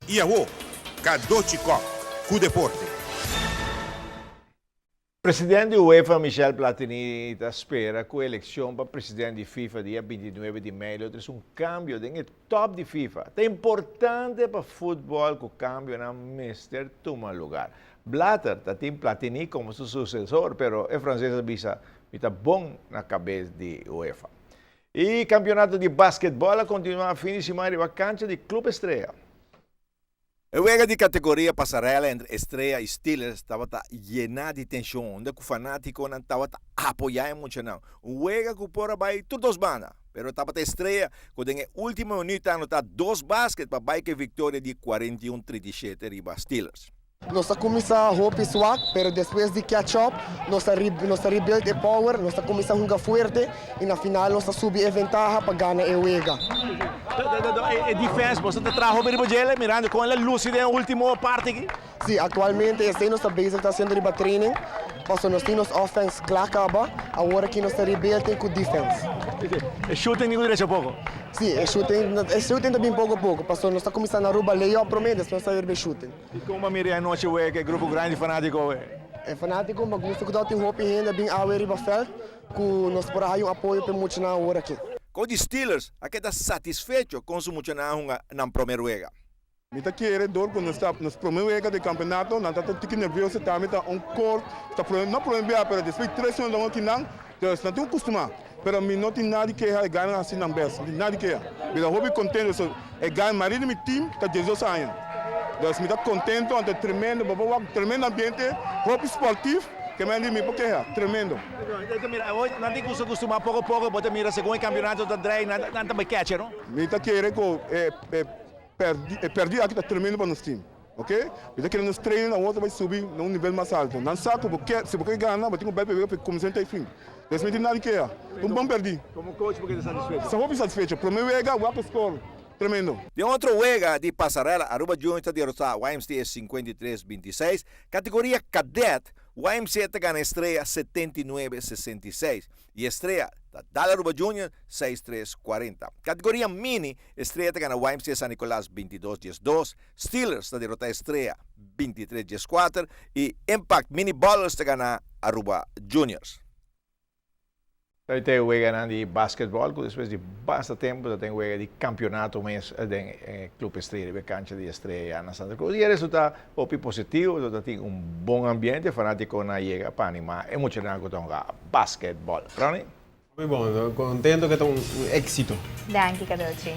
Y awo, Cadochi Kock cu deporte. Presidente di UEFA Michel Platini ta spera cu eleccion pa presidente di FIFA dia 29 di mei lo trece un cambio den e top di FIFA. Ta importante pa futbol cu cambionan mester tuma lugar. Blatter ta tin Platini como su sucesor, pero e frances a bisa: "Mi ta bon na cabes di UEFA." E campeonato di basketball a continua fin di siman riba cancha di Club Estrella. E wega di categoria pasarela entre Estrella y Steelers tabata yena di tension, unda cu fanaticonan tabata apoya e muchanan. Un wega cu por a bay tur dos banda, pero tabata Estrella cu den e ultimo minuut a anota dos basket pa bay cu e victoria di 41-37 riba Steelers. Nos a cuminsa hopi zwak, pero despues di catch up, nos a rebuild e power, nos a cuminsa hunga fuerte y na final nos a subi e ventaha pa gana e wega. E defense, bo ta traha riba dje, mirando con el a luci den ultimo parti aki? Si, actualmente esey nos ta bezig ta haciendo riba training, paso nos tin offense cla caba, awor aki nos ta rebuilding cu defense. E shooting ningun derecho poco? Si, e shooting tambe poco poco, paso nos ta cuminsando riba layup prome, despues nos ta riba shooting. Y con a mira anochi e grupo grandi fanatico? E fanatico, mi gusta cu tin hopi hende bin awe riba veld, cu nos por haya un apoyo pa muchanan awor aki. Coach Steelers a keda satisfecho cu su muchanan na prome wega. Mi ta kere door cu nos ta nos prome wega di campeonato, nan ta tiki nervioso tambe, ta un court, ta prome, no prome bia, pero despues 3 aña aki nan, dus nan tin costuma. Pero mi no tin nada di keha, e gana asina nan best, no tin nada di keha. Mi ta hopi contento, so e gana marido mi team ta 12 aña. Dus mi ta contento, anto tremendo, bo por tremendo ambiente, hopi sportivo, kiermen mi por keha, tremendo. Mira, nan tin cu costuma poco poco, bo ta mira segun e campeonato ta draai, nan tambe catch, no? Mi ta kere cu e perdi aki ta tremendo pa nos team. Ok? Mi ta kere nos train na otro bay subi na un nivel mas halto. Nan sa cu si bo kier gana, bo tin cu bay pa cuminsa te fin. Dus mi tin nada di keha. Un bon perdi. Como coach, por ta satisfecho? Ta hopi satisfecho. Prome wega, wak score. Tremendo. Den otro wega di pasarela, Aruba Junior ta derota YMCA 53-26. Categoria cadet, YMCA ta gana Estrella 79-66. Y Estrella ta dal Aruba Junior 6-3-40. Categoria mini, Estrella ta gana YMCA San Nicolas 22-12. Steelers ta derota Estrella 23-14. Y Impact Mini Ballers ta gana Aruba Juniors. Ey tin wega di basketball, cu despues di basta tempo tin wega di campeonato mes den Club Estrella, e cancha di Estrella na Santa Cruz. Y e resultado hopi positivo, tin un bon ambiente, fanatico a yega pa anima e muchanan cu ta basketball. Ronnie? Muy bon, contento cu ta un exito. Danki, Cadochi.